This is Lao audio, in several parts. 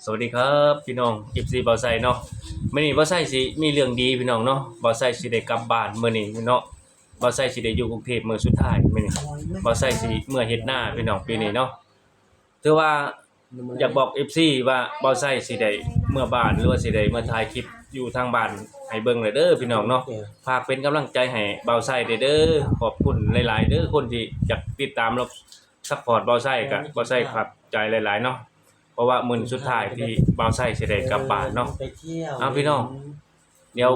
ສະຫວັດດີຄັບພີ່ນ້ອງ ເອັຟຊີ ບ່າວໄຊເນາະ. ມື້ນີ້ບ່າວໄຊຊິມີເລື່ອງດີພີ່ນ້ອງເນາະ, ບ່າວໄຊຊິໄດ້ກັບບ້ານມື້ນີ້ເນາະ. ບ່າວໄຊຊິໄດ້ຢູ່ກຸງເທບມື້ສຸດທ້າຍມື້ນີ້. ບ່າວໄຊຊິເມືອເຮັດນາພີ່ນ້ອງ ປີນີ້ເນາະ. ຖືວ່າຢາກບອກ ເອັຟຊີ ວ່າບ່າວໄຊຊິໄດ້ເມືອບ້ານ ຫຼືວ່າຊິໄດ້ເມືອຖ່າຍຄລິບຢູ່ທາງບ້ານໃຫ້ເບິ່ງແລ້ວເດີພີ່ນ້ອງເນາະ. ຝາກເປັນກຳລັງໃຈໃຫ້ບ່າວໄຊແດ່ເດີ. ຂອບຄຸນຫຼາຍໆເດີ ຄົນທີ່ຢາກຕິດຕາມ ແລະ ຊັບພອດບ່າວໄຊ ກະບ່າວໄຊຂອບໃຈຫຼາຍໆເນາະ. ເພາະວ່າມື້ສຸດທ້າຍທີ່ບ່າວໄຊຊິໄດ້ກັບບ້ານເນາະ. ເອົາພີ່ນ້ອງ ດຽວ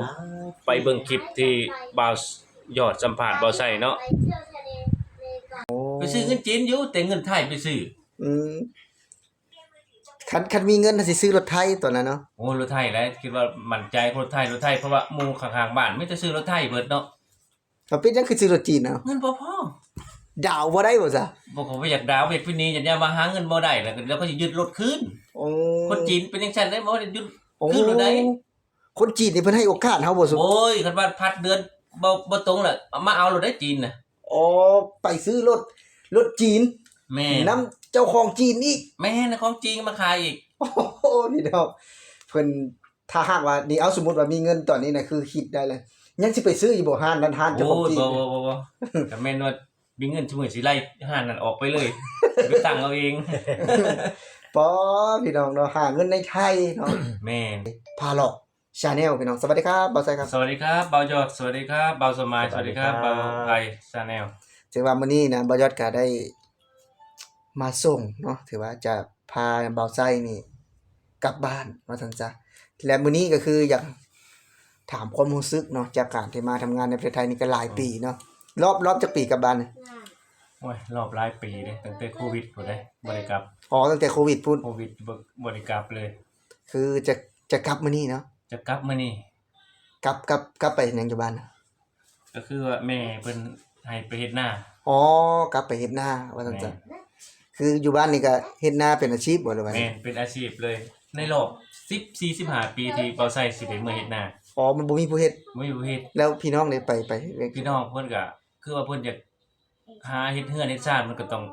ໄປເບິ່ງຄລິບທີ່ບ່າວຍອດສຳພາດບ່າວໄຊເນາະ. ໂອ້ ໄປຊື້ເງິນຈີນຢູ່ ແຕ່ເງິນໄທໄປຊື້. ອືມ ຄັນ ຄັນມີເງິນ ຊິຊື້ລົດໄຖຕອນນັ້ນເນາະ. ໂອ້ ລົດໄຖແຫຼະ ຄິດວ່າໝັ້ນໃຈ ລົດໄຖ ລົດໄຖ ເພາະວ່າໝູ່ຂ້າງໆບ້ານມີແຕ່ຊື້ລົດໄຖເບິດເນາະ. ເອົາ ເປັນຫຍັງຄືຊື້ລົດຈີນເອົາ? ເງິນບໍ່ພໍ. ດາວບໍ່ໄດ້ບໍ່ຊະ? ບໍ່ ເຂົາບໍ່ຢາກດາວ ເຮັດເປັນໜີ້ ຢ້ານວ່າຫາເງິນບໍ່ໄດ້ ແລ້ວ ແລ້ວເຂົາຊິຍຶດລົດຄືນ. ໂອ້ ຄົນຈີນເປັນຈັ່ງຊັ້ນເດ້ ບໍ່ໄດ້ຍຶດ ໂອ້ ຄືນໂລດໃດ. ຄົນຈີນນີ້ເພິ່ນໃຫ້ໂອກາດເຮົາບໍ່? ໂອ້ຍ ຄັນວ່າພັດເດືອນບໍ່ ບໍ່ຕົງລະ ມາເອົາໂລດໄດ໋ຈີນນະ. ອໍ ໄປຊື້ລົດ ລົດຈີນ. ແມ່ນ ນຳເຈົ້າຂອງຈີນອີກ. ແມ່ນ ຂອງຈີນມາຂາຍອີກ. ໂອ້ໂຫ ພີ່ນ້ອງ ເພິ່ນ ຖ້າຫາກວ່ານີ້ ເອົາ ສົມມຸດວ່າມີເງິນຕອນນີ້ນະ ຄືຄິດໄດ້ເລີຍ ຍັງຊິໄປຊື້ຢູ່ບໍ່ຮ້ານນັ້ນ ຮ້ານເຈົ້າຂອງຈີນ? ໂອ້ຍ ບໍ່ ບໍ່ ບໍ່ ບໍ່ ກະແມ່ນວ່າມີເງິນຊຸມື້ຊິໄລ່ຮ້ານນັ້ນອອກໄປເລີຍ ໄປຕັ້ງເອົາເອງ. ປໍ ພີ່ນ້ອງເນາະ ຫາເງິນໃນໄທເນາະ. ແມ່ນ ພາເລາະ Channel ພີ່ນ້ອງ. ສະຫວັດດີຄັບ ບ່າວໄຊຄັບ. ສະຫວັດດີຄັບ ບ່າວຍອດ. ສະຫວັດດີຄັບ ບ່າວສົມໝາຍ. ສະຫວັດດີຄັບ ສະຫວັດດີ ບ່າວ ໄພ Channel. ຖືວ່າມື້ນີ້ນະ ບ່າວຍອດກະໄດ້ມາສົ່ງເນາະ ຖືວ່າຈະພາບ່າວໄຊນີ້ກັບບ້ານວ່າຊັ້ນຊະ. ແລະ ມື້ນີ້ກະຄືຢາກຖາມຄວາມຮູ້ສຶກເນາະ ຈາກການທີ່ມາທຳງານໃນປະເທດໄທນີ້ກະຫຼາຍປີເນາະ. ອືມ ລອບ ລອບຈັກປີກັບບ້ານນີ້? ໂອ້ຍ ລອບຫຼາຍປີເດ້ ຕັ້ງແຕ່ໂຄວິດພຸ້ນເດ້ ບໍ່ໄດ້ກັບ. ອໍ ຕັ້ງແຕ່ໂຄວິດພຸ້ນ. ໂຄວິດ ບໍ່ ບໍ່ໄດ້ກັບເລີຍ. ຄືຈະ ຈະກັບມື້ນີ້ເນາະ? ຈະກັບມື້ນີ້. ກັບ ກັບ ກັບໄປເຮັດຫຍັງຢູ່ບ້ານ? ກະຄືວ່າແມ່ເພິ່ນໃຫ້ໄປເຮັດນາ. ອໍ ກັບໄປເຮັດນາວ່າຊັ້ນຊະ. ແມ່ນ ຄືຢູ່ບ້ານນີ້ກະເຮັດນາເປັນອາຊີບບໍ່ ຫຼືວ່າ? ແມ່ນ ເປັນອາຊີບເລີຍ ໃນລອບສິບສີ່ ສິບຫ້າປີທີ່ບ່າວໄຊຊິໄດ້ເມືອເຮັດນາ. ອໍ ມັນບໍ່ມີຜູ້ເຮັດ? ບໍ່ມີຜູ້ເຮັດ. ແລ້ວພີ່ນ້ອງເດ ໄປ ໄປ ພີ່ນ້ອງເພິ່ນກະ ຄືວ່າເພິ່ນຢາກຫາເຮັດເຮືອນເຮັດຊານ ມັນກະຕ້ອງ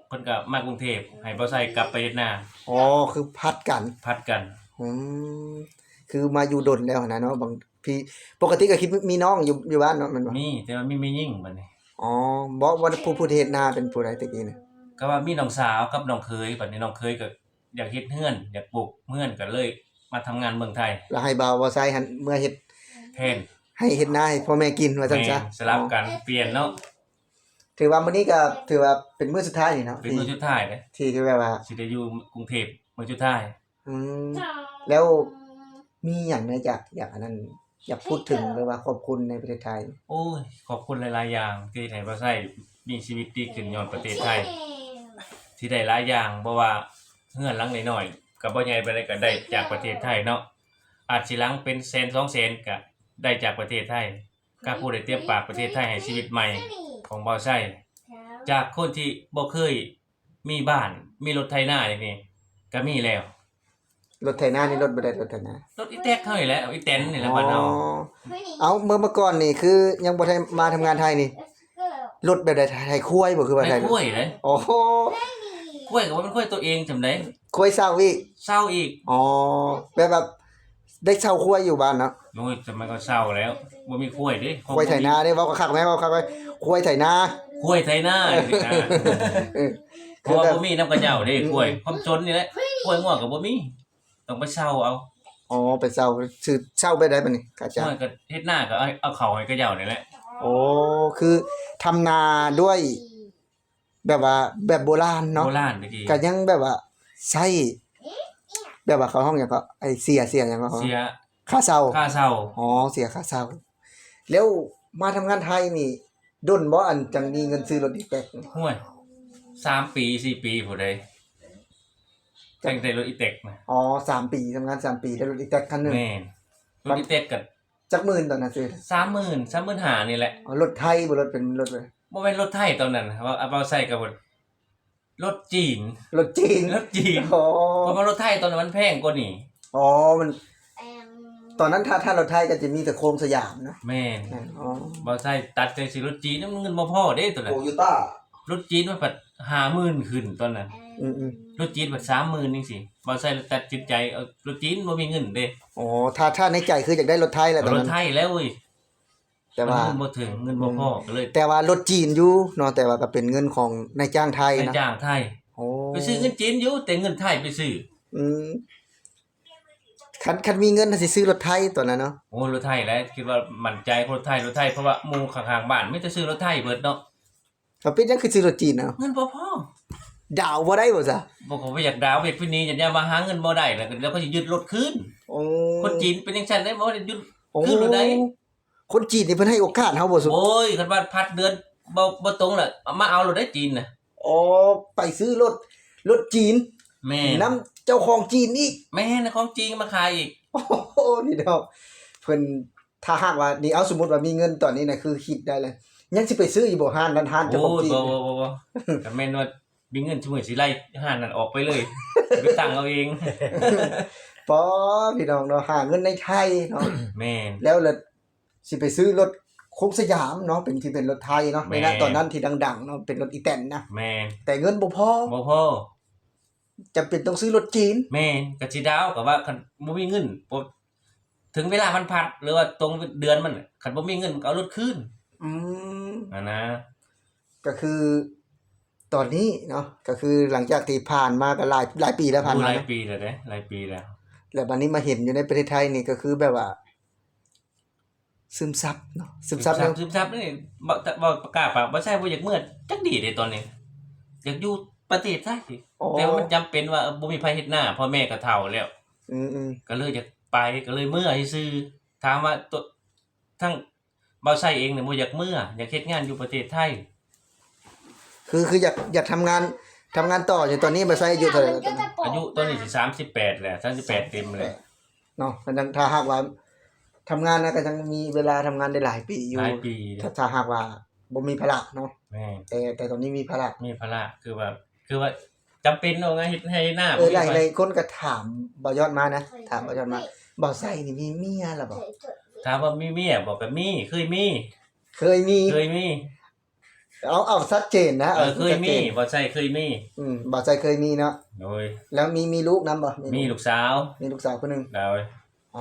ເພິ່ນກະມາກຸງເທບ ໃຫ້ບ່າວໄຊກັບໄປເຮັດນາ. ອໍ ຄືຜັດກັນ. ຜັດກັນ. ອືມ ຄືມາຢູ່ດົນແລ້ວຫັ້ນນະເນາະ. ບາງທີ ປົກກະຕິກະຄິດມີນ້ອງຢູ່ ຢູ່ບ້ານເນາະ ແມ່ນບໍ່? ມີ ແຕ່ວ່າມີແມ່ຍິງບັດນີ້. ອໍ ບໍ່ ວ່າຜູ້ ຜູ້ທີ່ເຮັດນາເປັນຜູ້ໃດແຕ່ກີ້ນະ? ກະວ່າມີນ້ອງສາວກັບນ້ອງເຂີຍ ບັດນີ້ນ້ອງເຂີຍກະ ຢາກເຮັດເຮືອນ ຢາກປູກເຮືອນ ກະເລີຍມາທຳງານເມືອງໄທ ແລ້ວໃຫ້ບ່າວ ບ່າວໄຊຫັ້ນເມືອເຮັດແທນ ໃຫ້ເຮັດນາໃຫ້ພໍ່ແມ່ກິນວ່າຊັ້ນຊະ. ແມ່ນ ສະຫຼັບກັນ ອໍ ປ່ຽນເນາະ. ຖືວ່າມື້ນີ້ກະຖືວ່າເປັນມື້ສຸດທ້າຍນີ້ເນາະ ເປັນມື້ສຸດທ້າຍເດ້ ທີ່ ທີ່ແບບວ່າຊິໄດ້ຢູ່ກຸງເທບມື້ສຸດທ້າຍ. ອືມ ແລ້ວມີຫຍັງແດ່ ຢາກ ຢາກອັນນັ້ນ ຢາກພູດເຖິງ ຫຼືວ່າຂອບຄຸນໃນປະເທດໄທ? ໂອ້ຍ ຂອບຄຸນຫຼາຍໆຢ່າງ ທີ່ເຮັດໃຫ້ບ່າວໄຊມີຊີວິດດີຂຶ້ນຍ້ອນປະເທດໄທ ທີ່ໄດ້ຫຼາຍຢ່າງ ບໍ່ວ່າເຮືອນຫຼັງນ້ອຍໆ ກະບໍ່ໃຫຍ່ປານໃດ ກະໄດ້ຈາກປະເທດໄທເນາະ. ອາດຊິຫຼັງເປັນແສນສອງແສນ ກະໄດ້ຈາກປະເທດໄທ. ກະຜູ້ໄດ້ຕຽມປາກປະເທດໄທໃຫ້ຊີວິດໃໝ່ຂອງບ່າວໄຊ ຈາກຄົນທີ່ບໍ່ເຄີຍ ມີບ້ານ ມີລົດໄຖນາຢ່າງນີ້ກະມີແລ້ວ. ລົດໄຖນານີ້ລົດແບບໃດ? ລົດໄຖນາ ລົດອີແຕັກເຮົານີ້ແຫຼະ ອີແຕນນີ້ແຫຼະ ອໍ ບ້ານເຮົາ. ເອົາ ເມື່ອ ເມື່ອກ່ອນນີ້ຄືຍັງບໍ່ໄດ້ມາທຳງານໄທນີ້ ລົດແບບໃດ? ໄຖຄວາຍບໍ່? ຄືວ່າໄຖ ໄຖຄວາຍເດ້. ໂອ້ໂຫ ຄວາຍກະບໍ່ແມ່ນຄວາຍໂຕເອງຊ່ຳໃດ ຄວາຍເຊົ່າອີກ. ເຊົ່າອີກ. ອໍ ແບບວ່າ ໄດ້ເຊົ່າຄວາຍຢູ່ບ້ານເນາະ. ໂອ້ຍ ສະໄໝກະເຊົ່າແລ້ວ ບໍ່ມີຄວາຍເດ້. ຄວາຍໄຖນາເດ້ ເວົ້າຄັກໆແມ້ ເວົ້າຄັກໄວ້ ຄວາຍໄຖນາ ຄວາຍໄຖນາ. ເອີ ເພາະວ່າບໍ່ມີນຳເຂົາເຈົ້າເດ້ ຄວາຍ ຄວາມຈົນນີ້ແຫຼະ ຄວາຍງົວກະບໍ່ມີ ຕ້ອງໄປເຊົ່າເອົາ. ອໍ ໄປເຊົ່າ ຊື້ເຊົ່າແບບໃດບາດນີ້ ຂ້າເຈົ້າ? ໂອ້ຍ ກະເຮັດນາກະເອົາ ເອົາເຂົ້າໃຫ້ເຂົາເຈົ້ານີ້ແຫຼະ. ໂອ້ ຄືທຳນາດ້ວຍ ແບບວ່າແບບໂບລານເນາະ ໂບລານແຕ່ກີ້ ກະຍັງແບບວ່າໃຊ້ ແບບວ່າເຂົາຮ້ອງຫຍັງເກາະ ໄອ້ເສຍ ເສຍຫຍັງເກາະ ເສຍຄ່າເຊົ່າ ຄ່າເຊົ່າ. ອໍ ເສຍຄ່າເຊົ່າ. ແລ້ວມາທຳງານໄທນີ້ດົນບໍ່ ອັນຈັ່ງມີເງິນຊື້ລົດອີແຕັກ? ໂອ້ຍ ສາມປີ ສີ່ປີພຸ້ນໃດ ຕັ້ງແຕ່ລົດອີແຕັກນະ. ອໍ ສາມປີ ທຳງານສາມປີໄດ້ລົດອີແຕັກຄັນໜຶ່ງ. ແມ່ນ ລົດອີແຕັກກະ ຈັກໝື່ນຕອນນັ້ນຊື້? ສາມໝື່ນ ສາມໝື່ນຫ້ານີ້ແຫຼະ. ອໍ ລົດໄທບໍ່? ລົດເປັນລົດ ບໍ່ແມ່ນລົດໄທຕອນນັ້ນ ເວົ້າ ເວົ້າໃສ່ກະ ລົດຈີນ ລົດຈີນ ລົດຈີນ. ອໍ ເພາະວ່າລົດໄທຕອນນັ້ນມັນແພງກວ່ານີ້. ອໍ ມັນ ຕອນນັ້ນຖ້າ ຖ້າລົດໄທກະຈະມີແຕ່ໂຄງສະຫຍາມເນາະ. ແມ່ນ ແມ່ນ. ອໍ ເວົ້າໃສ່ຕັດໃຈຊື້ລົດຈີນ ມັນເງິນບໍ່ພໍເດ້ຕອນນັ້ນ ໂຕໂຍຕ້າ. ລົດຈີນມັນພັດຫ້າໝື່ນຂຶ້ນຕອນນັ້ນ. ອືມໆ ລົດຈີນພັດສາມໝື່ນຈັ່ງຊີ້. ບ່າວໄຊຕັດສິນໃຈເອົາລົດຈີນ ບໍ່ມີເງິນເດ້. ອໍ ຖ້າ ຖ້າໃນໃຈຄືຢາກໄດ້ລົດໄທແຫຼະຕອນນັ້ນ. ລົດໄທແລ້ວເວີຍ. ແຕ່ວ່າເງິນບໍ່ເຖິງ ເງິນບໍ່ພໍ ອືມ ກໍເລີຍ ແຕ່ວ່າລົດຈີນຢູ່ເນາະ ແຕ່ວ່າກໍເປັນເງິນຂອງນາຍຈ້າງໄທນະ. ນາຍຈ້າງໄທ. ໂອ້ ໄປຊື້ເງິນຈີນຢູ່ ແຕ່ເງິນໄທໄປຊື້. ອືມ ຄັນ ຄັນມີເງິນ ຊິຊື້ລົດໄທຕອນນັ້ນເນາະ. ໂອ້ ລົດໄທແຫຼະ ຄິດວ່າໝັ້ນໃຈລົດໄທ ລົດໄທ ເພາະວ່າໝູ່ຂ້າງໆບ້ານມີແຕ່ຊື້ລົດໄທເບິດເນາະ. ເອົາ ເປັນຫຍັງຄືຊື້ລົດຈີນເອົາ? ເງິນບໍ່ພໍ. ດາວບໍ່ໄດ້ບໍ່ຊະ? ບໍ່ ກໍບໍ່ຢາກດາວ ເຮັດພິນີ ຢ້ານວ່າຫາເງິນບໍ່ໄດ້ ແລ້ວກໍ ແລ້ວກໍຊິຍຶດລົດຄືນ. ໂອ້ ຄົນຈີນເປັນຈັ່ງຊັ້ນເດ້ ບໍ່ໄດ້ຍຶດ ໂອ້ ຄືນໂລດໃດ. ຄົນຈີນນີ້ເພິ່ນໃຫ້ໂອກາດເຮົາບໍ່? ໂອ້ຍ ຄັນວ່າພັດເດືອນບໍ່ ບໍ່ຕົງລະ ເອົາມາເອົາໂລດໄດ໋ຈີນນະ. ອໍ ໄປຊື້ລົດ ລົດຈີນ. ແມ່ນ ນຳເຈົ້າຂອງຈີນອີກ. ແມ່ນ ຂອງຈີນມາຂາຍອີກ. ໂອ້ໂຫ ພີ່ນ້ອງ ເພິ່ນ ຖ້າຫາກວ່ານີ້ ເອົາ ສົມມຸດວ່າມີເງິນຕອນນີ້ນະ ຄືຄິດໄດ້ເລີຍ ຍັງຊິໄປຊື້ຢູ່ບໍ່ຮ້ານນັ້ນ ຮ້ານເຈົ້າຂອງຈີນ? ໂອ້ຍ ບໍ່ ບໍ່ ບໍ່ ບໍ່ ຄັນແມ່ນວ່າມີເງິນຊຸມື້ຊິໄລ່ຮ້ານນັ້ນອອກໄປເລີຍ ໄປຕັ້ງເອົາເອງ. ປໍ ພີ່ນ້ອງເນາະ ຫາເງິນໃນໄທເນາະ. ແມ່ນ ແລ້ວລະ ຊິໄປຊື້ລົດໂຄງສະຫຍາມເນາະ ເປັນ ທີ່ເປັນລົດໄທເນາະ ໃນນັ້ນ ແມ່ນ ຕອນນັ້ນທີ່ດັງໆເນາະ ເປັນລົດອີແຕນນະ. ແມ່ນ ແຕ່ເງິນບໍ່ພໍ ບໍ່ພໍ ຈຳເປັນຕ້ອງຊື້ລົດຈີນ. ແມ່ນ ກໍຊິດາວ ກໍວ່າຄັນບໍ່ມີເງິນ ບໍ່ ເຖິງເວລາມັນພັດ ຫຼືວ່າຕົງເດືອນມັນ ຄັນບໍ່ມີເງິນກໍເອົາລົດຄືນ. ອືມ ຫັ້ນນະ ກໍຄືຕອນນີ້ເນາະ ກໍຄືຫຼັງຈາກທີ່ຜ່ານມາກໍຫຼາຍ ຫຼາຍປີແລ້ວ ຜ່ານມາ ໂອ້ ຫຼາຍປີແລ້ວເດ້ ຫຼາຍປີແລ້ວ. ແລ້ວບັດນີ້ມາເຫັນຢູ່ໃນປະເທດໄທນີ້ ກໍຄືແບບວ່າ ຊຶມຊັບເນາະ ຊຶມຊັບ ຊຶມຊັບ ແນວ ຊຶມຊັບນີ້ ບໍ່ ບໍ່ ບໍ່ກ້າປາກ ບໍ່ໃຊ່ ບໍ່ຢາກເມືອຈັກດີ້ເດ້ຕອນນີ້ ຢາກຢູ່ປະເທດໄທ. ອໍ ແຕ່ວ່າມັນຈຳເປັນວ່າ ເອີ ບໍ່ມີໃຜເຮັດນາ ພໍ່ແມ່ກໍເຖົ້າແລ້ວ. ອືມໆ ກໍເລີຍຢາກໄປ ກໍເລີຍເມືອຊື່ໆ. ຖາມວ່າໂຕ ທາງບ່າວໄຊເອງນີ້ບໍ່ຢາກເມືອ ຢາກເຮັດງານຢູ່ປະເທດໄທ. ຄື ຄືຢາກ ຢາກທຳງານ ທຳງານຕໍ່ຢູ່ຕອນນີ້. ບ່າວໄຊອາຍຸເທົ່າໃດແລ້ວຕອນນີ້? ອາຍຸຕອນນີ້ຊິສາມສິບແປດແລ້ວ ສາມສິບແປດເຕັມແລ້ວເນາະ. ກໍຍັງ ຖ້າຫາກວ່າທຳງານນະ ກໍຍັງມີເວລາທຳງານໄດ້ຫຼາຍປີຢູ່ ຫຼາຍປີ ຖ້າ ຖ້າຫາກວ່າບໍ່ມີພາລະເນາະ. ແມ່ນ ແຕ່ ແຕ່ຕອນນີ້ມີພາລະ ມີພາລະ ຄືວ່າ ຄືວ່າຈຳເປັນເນາະ ເຮັດໄຮ່ເຮັດນາ. ເອີ ບໍ່ມີໃຜ ຫຼາຍໆຄົນກໍຖາມບ່າວຍອດມານະ ຖາມບ່າວຍອດມາ ບ່າວໄຊນີ້ມີເມຍແລ້ວບໍ່? ຖາມວ່າມີເມຍບໍ່? ກໍມີ ເຄີຍມີ ເຄີຍມີ ເຄີຍມີ. ເອົາ ເອົາຊັດເຈນນະ ເອີ ເອົາ ເຄີຍມີ ຊັດເຈນ ບ່າວໄຊເຄີຍມີ. ອືມ ບ່າວໄຊເຄີຍມີເນາະ. ໂດຍ ແລ້ວມີ ມີລູກນຳບໍ່? ມີລູກສາວ ມີລູກສາວຜູ້ໜຶ່ງ. ໂດຍ ອໍ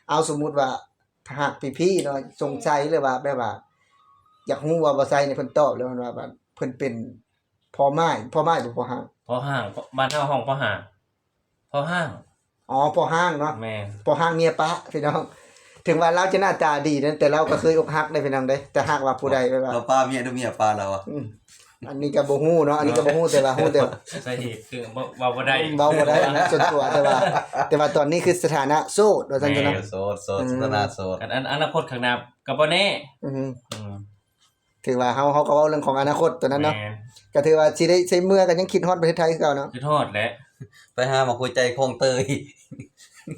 ເອົາ ສົມມຸດວ່າຫາກພີ່ໆເນາະ ສົງໄສ ຫຼືວ່າແບບວ່າຢາກຮູ້ວ່າບ່າວໄຊນີ້ ເພິ່ນຕອບແລ້ວ ເພິ່ນວ່າ ວ່າເພິ່ນເປັນພໍ່ໝ້າຍ ພໍ່ໝ້າຍບໍ່ ພໍ່ຮ້າງ? ພໍ່ຮ້າງ ບ້ານເຮົາຮ້ອງພໍ່ຮ້າງ ພໍ່ຮ້າງ. ອໍ ພໍ່ຮ້າງເນາະ. ແມ່ນ ພໍ່ຮ້າງເມຍປະ ພີ່ນ້ອງ. ເຖິງວ່າລາວຈະໜ້າຕາດີນະ ແຕ່ລາວກໍເຄີຍອົກຫັກເດ້ ພີ່ນ້ອງເດ້. ແຕ່ຫາກວ່າຜູ້ໃດແບບວ່າ ລາວປະເມຍ ຫຼືເມຍປະລາວອະ? ອືມ ອັນນີ້ກໍບໍ່ຮູ້ເນາະ ອັນນີ້ກໍບໍ່ຮູ້ ແຕ່ວ່າຮູ້ແຕ່ ສາເຫດຄືເວົ້າ ເວົ້າບໍ່ໄດ້ ເວົ້າບໍ່ໄດ້ນະ ສ່ວນຕົວ. ແຕ່ວ່າ ແຕ່ວ່າຕອນນີ້ຄືສະຖານະໂສດວ່າຊັ້ນຊະເນາະ. ແມ່ນ ໂສດ ໂສດ ອືມ ສະຖານະໂສດ. ອັນ ອັນ ອະນາຄົດຂ້າງໜ້າກໍບໍ່ແນ່. ອືມ ອືມ ຖືວ່າເຮົາ ເຮົາກໍເວົ້າເລື່ອງຂອງອະນາຄົດຕົວນັ້ນເນາະ. ແມ່ນ ກໍຖືວ່າຊິໄດ້ ຊິເມືອກໍຍັງຄິດຮອດປະເທດໄທຄືເກົ່າເນາະ. ຄິດຮອດແຫຼະ ໄປຫາໝາກຫົວໃຈຂອງເຕີຍ.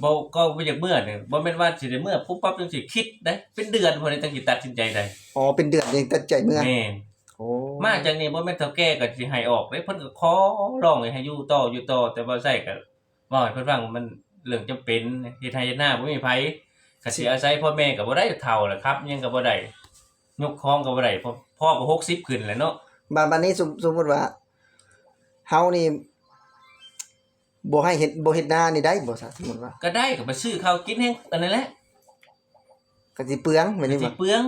ບໍ່ ກໍບໍ່ຢາກເມືອນີ້ ບໍ່ແມ່ນວ່າຊິໄດ້ເມືອປຸບປັບຈັ່ງຊີ້ ຄິດໄດ້ ເປັນເດືອນພຸ້ນຈັ່ງຊິຕັດສິນໃຈໄດ້. ອໍ ເປັນເດືອນຈັ່ງຕັດໃຈເມືອ. ແມ່ນ ໂອ້ ມາຈາກນີ້ບໍ່ແມ່ນເຖົ້າແກ່ກໍຊິໃຫ້ອອກເດ້ ເພິ່ນກໍຂໍຮ້ອງໃຫ້ຢູ່ຕໍ່ ຢູ່ຕໍ່ ແຕ່ບໍ່ໃຊ້ກໍ ເວົ້າໃຫ້ເພິ່ນຟັງ ມັນເລື່ອງຈຳເປັນ ເຮັດໄຮ່ເຮັດນາບໍ່ມີໃຜ ກໍຊິອາໄສພໍ່ແມ່ກໍບໍ່ໄດ້ ເຖົ້າແລ້ວ ຂັບຫຍັງກໍບໍ່ໄດ້ ຍົກຂອງກໍບໍ່ໄດ້ ພໍ່ ພໍ່ກໍຫົກສິບຂຶ້ນແລ້ວເນາະ. ບາດ ບາດນີ້ສົມ ສົມມຸດວ່າເຮົານີ້ບໍ່ໃຫ້ເຮັດ ບໍ່ເຮັດນານີ້ໄດ້ບໍ່ຊະ? ສົມມຸດວ່າ ກໍໄດ້ ກໍໄປຊື້ເຂົ້າກິນແຮງອັນນັ້ນແຫຼະ ກໍຊິເປືອງແມ່ນບໍ່? ກໍຊິເປືອງ.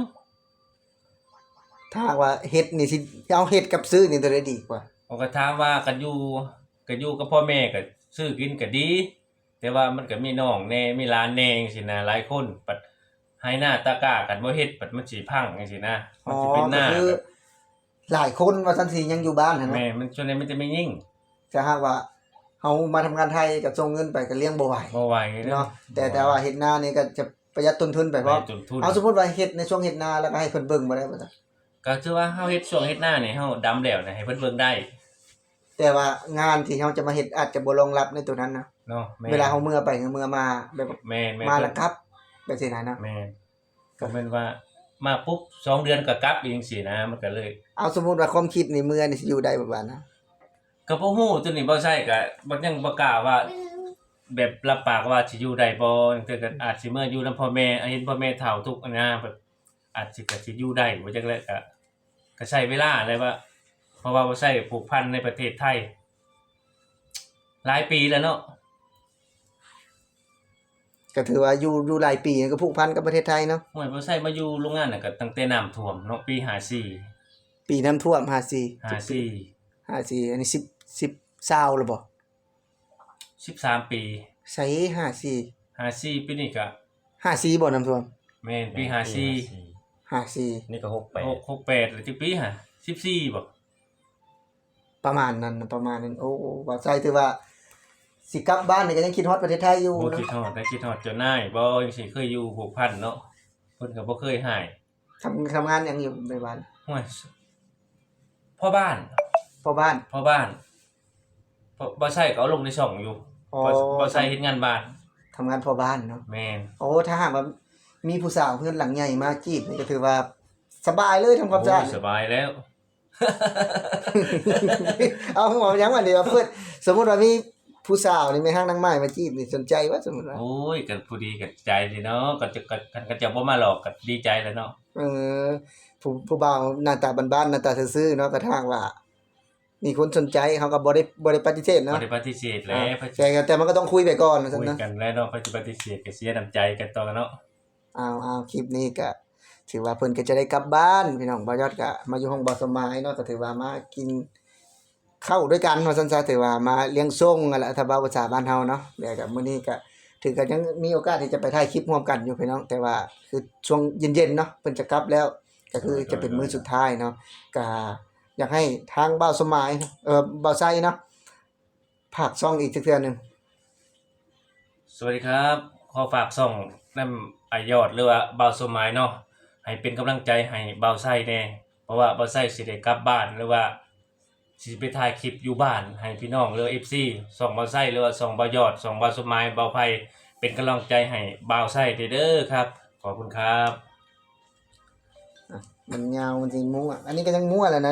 ຖ້າຫາກວ່າເຮັດນີ້ ຊິເອົາເຮັດກັບຊື້ນີ້ ໂຕໃດດີກວ່າ? ເຂົາກໍຖາມວ່າ ຄັນຢູ່ ຄັນຢູ່ກັບພໍ່ແມ່ກໍຊື້ກິນກໍດີ ແຕ່ວ່າມັນກໍມີນ້ອງແດ່ ມີຫຼານແດ່ຈັ່ງຊີ້ນະ ຫຼາຍຄົນ ບັດໄຮ່ນາຕາກ້າ ຄັນບໍ່ເຮັດ ບັດມັນຊິພັງຈັ່ງຊີ້ນະ ມັນຊິເປັນນາ. ອໍ ກໍຄື ແບບ ຫຼາຍຄົນວ່າຊັ້ນ ຊິຍັງຢູ່ບ້ານຫັ້ນນະ. ແມ່ນ ມັນສ່ວນໃຫຍ່ມີແຕ່ແມ່ຍິງ. ຖ້າຫາກວ່າເຮົາມາທຳງານໄທ ກໍສົ່ງເງິນໄປກໍລ້ຽງບໍ່ໄຫວ ບໍ່ໄຫວເນາະ. ແຕ່ ບໍ່ໄຫວ ແຕ່ວ່າເຮັດນານີ້ກໍຈະປະຢັດຕົ້ນທຶນໄປພ້ອມ. ປະຢັດຕົ້ນທຶນ. ເອົາ ສົມມຸດວ່າເຮັດໃນຊ່ວງເຮັດນາ ແລ້ວກໍໃຫ້ເພິ່ນເບິ່ງບໍ່ໄດ້ບໍ່? ກໍຖືວ່າເຮົາເຮັດຊ່ວງເຮັດນານີ້ ເຮົາດຳແລ້ວນີ້ ໃຫ້ເພິ່ນເບິ່ງໄດ້ ແຕ່ວ່າງານທີ່ເຮົາຈະມາເຮັດອາດຈະບໍ່ລອງຮັບໃນໂຕນັ້ນນະ ເນາະ. ແມ່ນ ເວລາເຮົາເມືອໄປເມືອມາ ແບບ ແມ່ນໆ ມາແລ້ວກັບ ແບບຊີ້ນະເນາະ. ແມ່ນ ກໍແມ່ນວ່າມາປຸບ ສອງເດືອນກໍກັບອີກຈັ່ງຊີ້ນະ ມັນກໍເລີຍ. ເອົາ ສົມມຸດວ່າຄວາມຄິດນີ້ ເມືອນີ້ຊິຢູ່ໄດ້ບໍ່ບາດນະ? ກໍບໍ່ຮູ້ ໂຕນີ້ບໍ່ໃຊ້ ກໍບໍ່ ຍັງບໍ່ກ້າວ່າ ແບບຮັບປາກວ່າຊິຢູ່ໄດ້ບໍ່ ລາງເທື່ອກໍອາດຊິເມືອຢູ່ນຳພໍ່ແມ່ ເຫັນພໍ່ແມ່ເຖົ້າທຸກຫັ້ນນະ ແບບອາດຊິ ກໍຊິຢູ່ໄດ້ບໍ່ຈັກແຫຼະ ກໍ ກໍໃຊ້ເວລາແຫຼະວ່າ ພາະວ່າບໍ່ໃຊ້ຜູກພັນໃນປະເທດໄທຫຼາຍປີແລ້ວເນາະ. ກໍຖືວ່າຢູ່ ຢູ່ຫຼາຍປີກໍຜູກພັນກັບປະເທດໄທເນາະ. ໂອ້ຍ ບໍ່ໃຊ້ມາຢູ່ໂຮງງານນັ້ນກໍຕັ້ງແຕ່ນ້ຳຖ້ວມເນາະ ປີຫ້າສີ່. ປີນ້ຳຖ້ວມ ຫ້າສີ່ ຫ້າສີ່ ຫ້າສີ່ ອັນນີ້ສິບ ສິບ ຊາວແລ້ວບໍ່? ສິບສາມປີ. ໃສ ຫ້າສີ່ ຫ້າສີ່ ປີນີ້ກະ ຫ້າສີ່ບໍ່ນ້ຳຖ້ວມ? ແມ່ນ ປີຫ້າສີ່ ຫ້າສີ່ ນີ້ກໍຫົກແປດ ຫົກ ຫົກແປດ ແລ້ວຈັກປີຫະ ສິບສີ່ບໍ່? ປະມານນັ້ນ ປະມານນັ້ນ. ໂອ້ ບ່າວໄຊຖືວ່າຊິກັບບ້ານນີ້ກໍຍັງຄິດຮອດປະເທດໄທຢູ່. ໂອ້ ເນາະ ຄິດຮອດ ໄດ້ຄິດຮອດເຈົ້ານາຍບໍ່ ຈັ່ງຊີ້ ເຄີຍຢູ່ຜູກພັນເນາະ ເພິ່ນກໍບໍ່ເຄີຍຮ້າຍ. ທຳ ທຳງານຫຍັງຢູ່ໃນບ້ານ? ໂອ້ຍ ພໍ່ບ້ານ ພໍ່ບ້ານ ພໍ່ບ້ານ ບໍ່ ບໍ່ໃຊ້ກໍເອົາລົງໃນຊ່ອງຢູ່. ອໍ ບໍ່ ບໍ່ໃຊ້ເຮັດງານບ້ານ ທຳງານພໍ່ບ້ານເນາະ. ແມ່ນ. ໂອ້ ຖ້າຫາກວ່າມີຜູ້ສາວເຮືອນຫຼັງໃຫຍ່ມາຈີບນີ້ ກໍຖືວ່າສະບາຍເລີຍ ທຳຄວາມສະອາດ. ໂອ້ຍ ສະບາຍແລ້ວ. ເອົາ ເວົ້າຫຍັງບັດນີ້ ເອົາເປີດ ສົມມຸດວ່າມີຜູ້ສາວນີ້ ແມ່ຮັກນາງໝ້າຍມາຈີບນີ້ ສົນໃຈບໍ່ ສົມມຸດວ່າ? ໂອ້ຍ ກໍຜູ້ດີກັບໃຈນີ້ເນາະ ກໍຈະ ກໍ ຄັນເຂົາເຈົ້າບໍ່ມາຫຼອກກໍດີໃຈແລ້ວເນາະ. ເອີ ຜູ້ ຜູ້ບ່າວໜ້າຕາບ້ານໆ ໜ້າຕາຊື່ໆເນາະ ກໍຖ້າຫາກວ່າມີຄົນສົນໃຈ ເຮົາກໍບໍ່ໄດ້ ບໍ່ໄດ້ປະຕິເສດເນາະ. ບໍ່ໄດ້ປະຕິເສດແຫຼະ. ອ່າ ແຕ່ ແຕ່ມັນກໍຕ້ອງຄຸຍໄປກ່ອນວ່າຊັ້ນເນາະ. ຄຸຍກັນແຫຼະເນາະ ໃຜຊິປະຕິເສດກໍເສຍນ້ຳໃຈກັນຕໍ່ເນາະ. ເອົາ ເອົາ ຄລິບນີ້ກະຖືວ່າເພິ່ນກະຈະໄດ້ກັບບ້ານພີ່ນ້ອງ. ບ່າວຍອດກະມາຢູ່ຫ້ອງບ່າວສົມໝາຍເນາະ ກະຖືວ່າມາກິນເຂົ້າດ້ວຍກັນວ່າຊັ້ນຊະ ຖືວ່າມາລ້ຽງສົ່ງຫັ້ນແຫຼະ ຖ້າເວົ້າພາສາບ້ານເຮົາເນາະ. ແລ້ວກະມື້ນີ້ກະຖືກະຍັງມີໂອກາດທີ່ຈະໄປຖ່າຍຄລິບຮ່ວມກັນຢູ່ພີ່ນ້ອງ ແຕ່ວ່າຄືຊ່ວງເຢັນໆເນາະ ເພິ່ນຈະກັບແລ້ວ ກະຄືຈະເປັນມື້ສຸດທ້າຍເນາະ. ກະຢາກໃຫ້ທາງບ່າວສົມໝາຍ ເອີ ບ່າວໄຊເນາະ ຝາກຊ່ອງອີກຈັກເທື່ອໜຶ່ງ. ສະຫວັດດີຄັບ ຂໍຝາກຊ່ອງນຳອ້າຍຍອດ ຫຼືວ່າບ່າວສົມໝາຍເນາະ ໃຫ້ເປັນກຳລັງໃຈໃຫ້ບ່າວໄຊແດ່ ເພາະວ່າບ່າວໄຊຊິໄດ້ກັບບ້ານ ຫຼືວ່າຊິໄປຖ່າຍຄລິບຢູ່ບ້ານໃຫ້ພີ່ນ້ອງ ຫຼືວ່າເອັຟຊີ ຊ່ອງບ່າວໄຊ ຫຼືວ່າຊ່ອງບ່າວຍອດ ຊ່ອງບ່າວສົມໝາຍ ບ່າວໄພ ເປັນກຳລັງໃຈໃຫ້ບ່າວໄຊແດ່ເດີຄັບ. ຂອບຄຸນຄັບ. ອ່ະ ມັນຍາວ ມັນຊິມົ້ວ ອັນນີ້ກໍຍັງມົ້ວແຫຼະນະ.